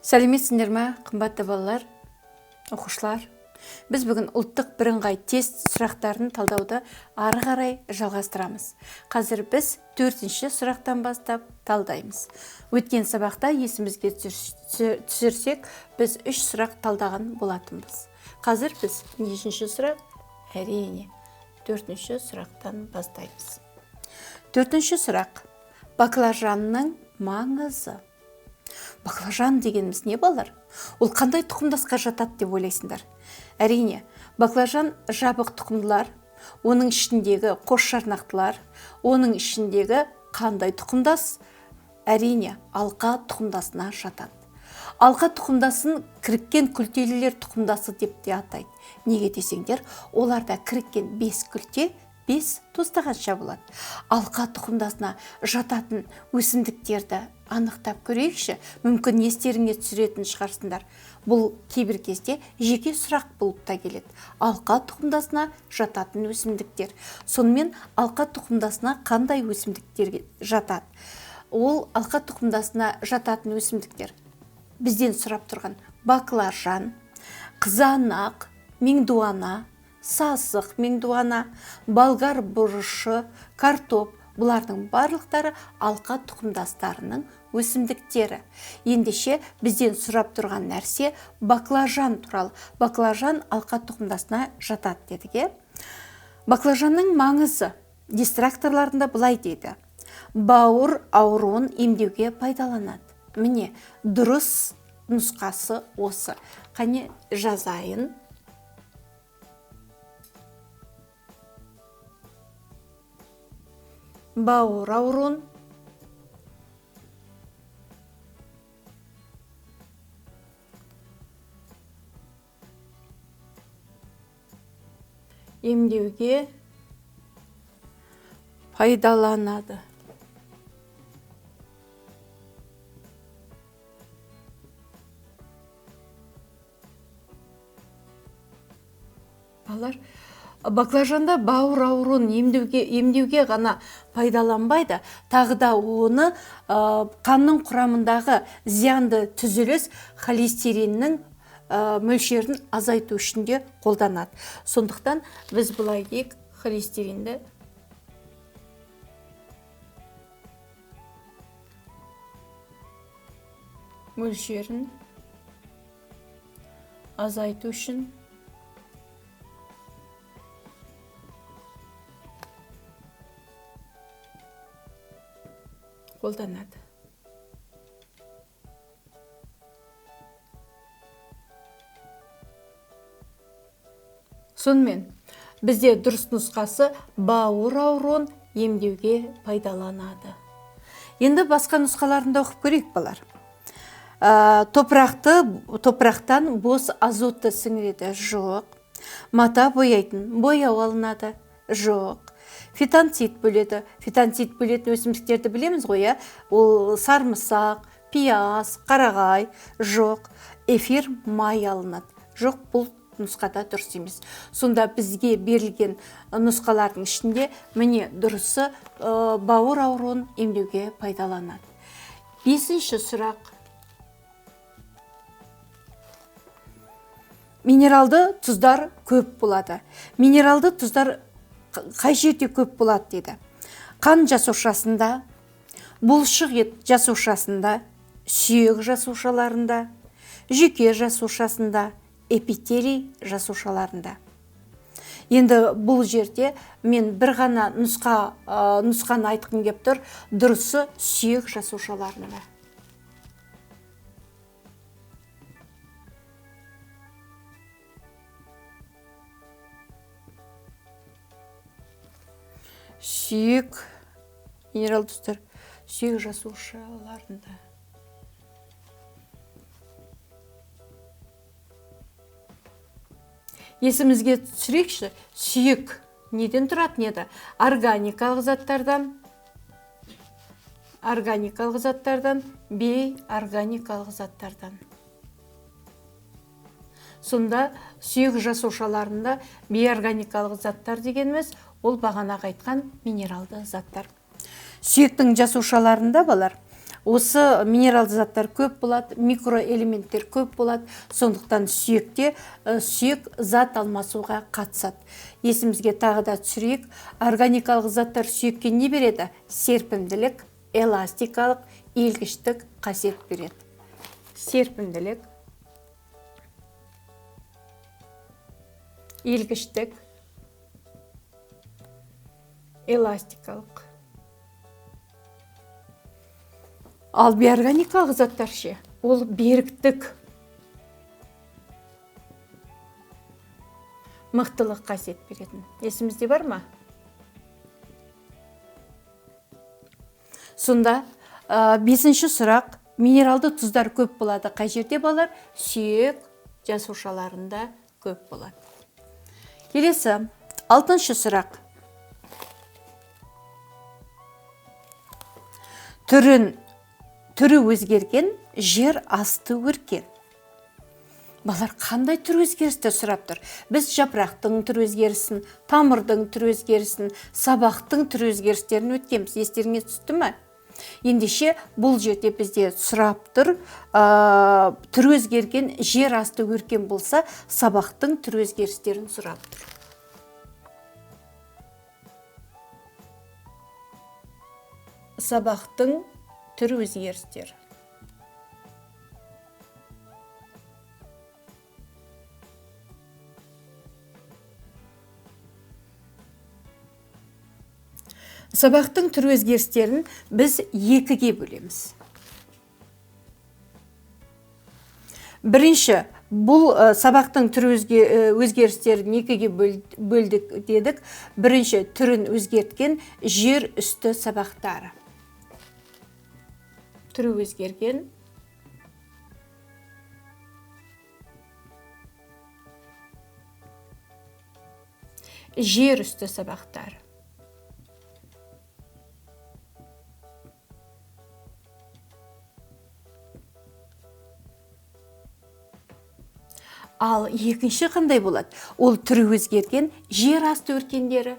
Сәлеметсіңдер ме, қымбатты балалар, оқушылар? Біз бүгін ұлттық бірыңғай тест сұрақтарын талдауды ары қарай жалғастырамыз. Қазір біз төртінші сұрақтан бастап талдаймыз. Өткен сабақта есімізге түсірсек, біз 3 сұрақ талдаған болатынбыз. Қазір біз нешінші сұрақ? Әрине, төртінші сұрақтан бастаймыз. Төртінші сұрақ. Баклажанның маңызы. Баклажан дегеніміз не, балалар? Ол қандай тұқымдасқа жатады деп ойлайсыңдар? Әрине, баклажан жабық тұқымдылар, оның ішіндегі қос жарнақтылар, оның ішіндегі қандай тұқымдас? Әрине, алқа тұқымдасына жатады. Алқа тұқымдасын кіріккен күлтелілер тұқымдасы деп те атайды. Неге десеңдер, оларда кіріккен 5 күлте 5 тостағанша болады. Алқа тұқымдасына жататын өсімдіктерді анықтап көрейікші, мүмкін естеріңе түсіретін шығарсыңдар. Бұл кейбір кезде жеке сұрақ болып та келеді. Алқа тұқымдасына жататын өсімдіктер. Сонымен алқа тұқымдасына қандай өсімдіктер жатады? Ол алқа тұқымдасына жататын өсімдіктер. Бізден сұрап тұрған баклажан, қызанақ, меңдуана, сасық меңдуана, болгар бұрышы, картоп, бұлардың барлықтары алқа тұқымдастарының өсімдіктері. Ендеше бізден сұрап тұрған нәрсе баклажан туралы. Баклажан алқа тұқымдасына жатады дедік, е? Баклажанның маңызы дистракторларында былай дейді. Бауыр ауруын емдеуге пайдаланады. Міне, дұрыс нұсқасы осы. Қане жазайын. Бауыр ауруын емдеуге пайдаланады. Балалар, баклажанда бауыр ауруын емдеуге ғана пайдаланбайды, тағы да оны қанның құрамындағы зиянды түзіліс холестериннің мөлшерін азайту үшін де қолданады. Сондықтан біз былай дейік, холестеринді мөлшерін азайту үшін қолданады. Сонымен, бізде дұрыс нұсқасы бауыр ауруын емдеуге пайдаланады. Енді басқа нұсқаларын да оқып көрейік, балалар. Топырақтан бос азотты сіңіреді? Жоқ. Мата бояйтын бояу алынады? Жоқ. Фитонцид бөледі. Фитонцид бөлетін өсімдіктерді білеміз ғой, иә? Ол сарымсақ, пияз, қарағай. Жоқ. Эфир май алынады. Жоқ, бұл нұсқада дұрыс емес. Сонда бізге берілген нұсқалардың ішінде міне дұрысы, бауыр ауруын емдеуге пайдаланады. Бесінші сұрақ. Минералды тұздар көп болады. Минералды тұздар қай жерде көп болады дейді. Қан жасушасында, бұлшық ет жасушасында, сүйек жасушаларында, жүйке жасушасында, эпителий жасушаларында. Енді бұл жерде мен бір ғана нұсқаны айтқым кеп тұр, дұрысы сүйек жасушаларында. Сүйек, минералды тұздар, сүйек жасушаларында. Есімізге түсірейікші, сүйек неден тұратын еді? Органикалық заттардан, органикалық заттардан, бейорганикалық заттардан. Сонда сүйек жасушаларында бейорганикалық заттар дегеніміз ол бағанағы айтқан минералды заттар. Сүйектің жасушаларында, балалар, Осы минералды заттар көп болады, микроэлементтер көп болады, сондықтан сүйекте сүйек зат алмасуға қатысады. Есімізге тағы да түсірейік, органикалық заттар сүйекке не береді? Серпімділік, эластикалық, иілгіштік қасиет береді. Серпімділік, иілгіштік, эластикалық. Ал бейорганикалық заттар ше? Ол беріктік, мықтылық қасиет беретін. Есімізде бар ма? Сонда бесінші сұрақ, минералды тұздар көп болады. Қай жерде балалар? Сүйек жасушаларында көп болады. Келесі, алтыншы сұрақ. Түрі өзгерген жер асты өркен. Балалар, қандай түр өзгерісті сұрап тұр? Біз жапырақтың түр өзгерісін, тамырдың түр өзгерісін, сабақтың түр өзгерістерін өткенбіз. Естеріңе түсті ме? Ендеше бұл жерде бізде сұрап тұр, түр өзгерген жер асты өркен болса, сабақтың түр өзгерістерін сұрап тұр. Сабақтың түр өзгерістері. Сабақтың түр өзгерістерін біз екіге бөлеміз. Бірінші, бұл сабақтың түр өзгерістерін екіге бөлдік дедік. Бірінші, түрін өзгерткен жер үсті сабақтары. Түрі өзгерген жер үсті сабақтары. Ал екінші қандай болады? Ол түрі өзгерген жер асты өркендері.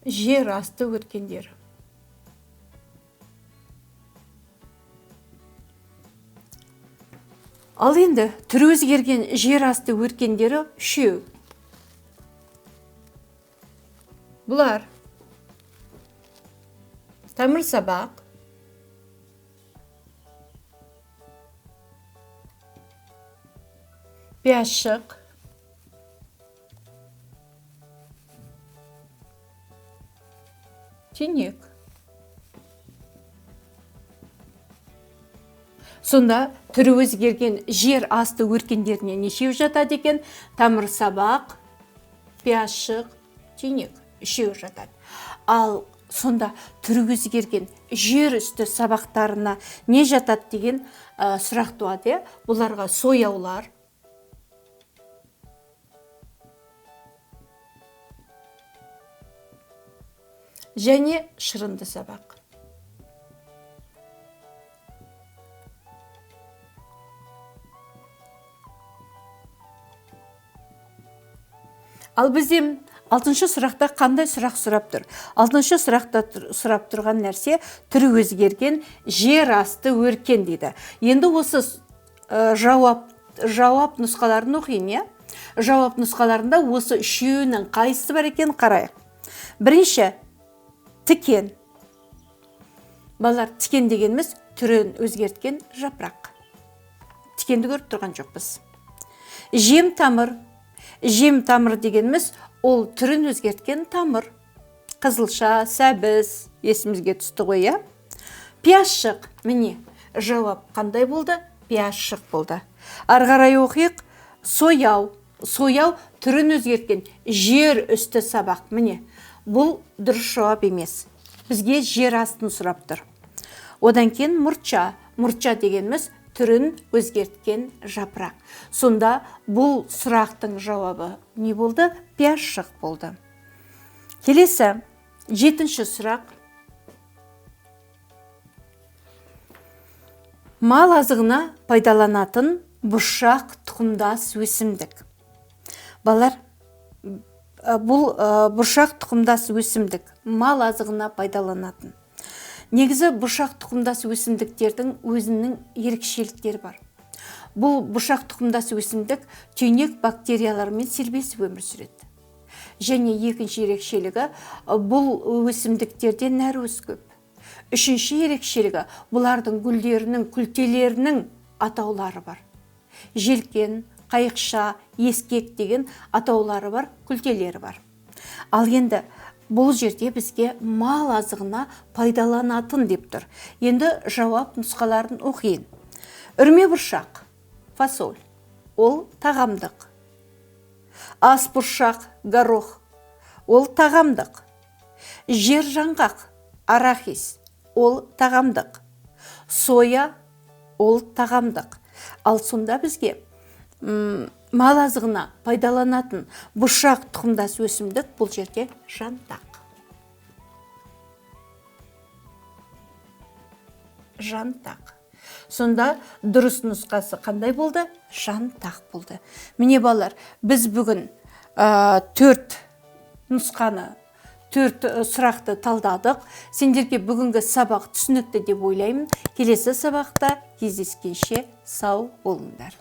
Жер асты өркендері. Ал енді түрі өзгерген жер асты өркендері үшеу. Бұлар тамыр сабақ, пиязшық, түйнек. Сонда түрі өзгерген жер асты өркендеріне нешеу жатады екен? Тамыр сабақ, пиязшық, түйнек үшеу жатады. Ал сонда түрі өзгерген жер үсті сабақтарына не жатады деген сұрақ туады, иә? Бұларға сояулар, және шырынды сабақ. Ал бізде алтыншы сұрақта қандай сұрақ сұрап тұр? Алтыншы сұрақта сұрап тұрған нәрсе түрі өзгерген жер асты өркен дейді. Енді осы жауап нұсқаларын оқиын, иә? Жауап нұсқаларында осы үшеуінің қайсысы бар екен қарайық. Бірінші, тікен. Балалар, тікен дегеніміз түрін өзгерткен жапырақ. Тікенді көріп тұрған жоқпыз. Жем тамыр. Жем тамыр дегеніміз ол түрін өзгерткен тамыр. Қызылша, сәбіз есімізге түсті ғой, иә? Пиязшық, міне, жауап қандай болды? Пиязшық болды. Ары қарай оқиық. Сояу. Сояу түрін өзгерткен жер үсті сабақ. Міне, бұл дұрыс жауап емес. Бізге жер астын сұрап тұр. Одан кейін мұртша. Мұртша дегеніміз түрін өзгерткен жапырақ. Сонда бұл сұрақтың жауабы не болды? Пиязшық болды. Келесі, жетінші сұрақ. Мал азығына пайдаланатын бұршақ тұқымдас өсімдік. Балалар, бұл бұршақ тұқымдас өсімдік мал азығына пайдаланатын. Негізі бұршақ тұқымдас өсімдіктердің өзінің ерекшеліктері бар. Бұл бұршақ тұқымдас өсімдік түйнек бактерияларымен селбесіп өмір сүреді. Және екінші ерекшелігі, бұл өсімдіктерде нәруыз көп. Үшінші ерекшелігі, бұлардың гүлдерінің, күлтелерінің атаулары бар. Желкен, қайықша, ескек деген атаулары бар, күлтелері бар. Ал енді бұл жерде бізге мал азығына пайдаланатын деп тұр. Енді жауап нұсқаларын оқиын. Үрме бұршақ, фасоль, ол тағамдық. Ас бұршақ, горох, ол тағамдық. Жер жаңғақ, арахис, ол тағамдық. Соя, ол тағамдық. Ал сонда бізге мал азығына пайдаланатын бұршақ тұқымдас өсімдік бұл жерде жантақ. Жантақ. Сонда дұрыс нұсқасы қандай болды? Жантақ болды. Міне балалар, біз бүгін 4 нұсқаны, 4 сұрақты талдадық. Сендерге бүгінгі сабақ түсінікті деп ойлаймын. Келесі сабақта кездескенше сау болыңдар.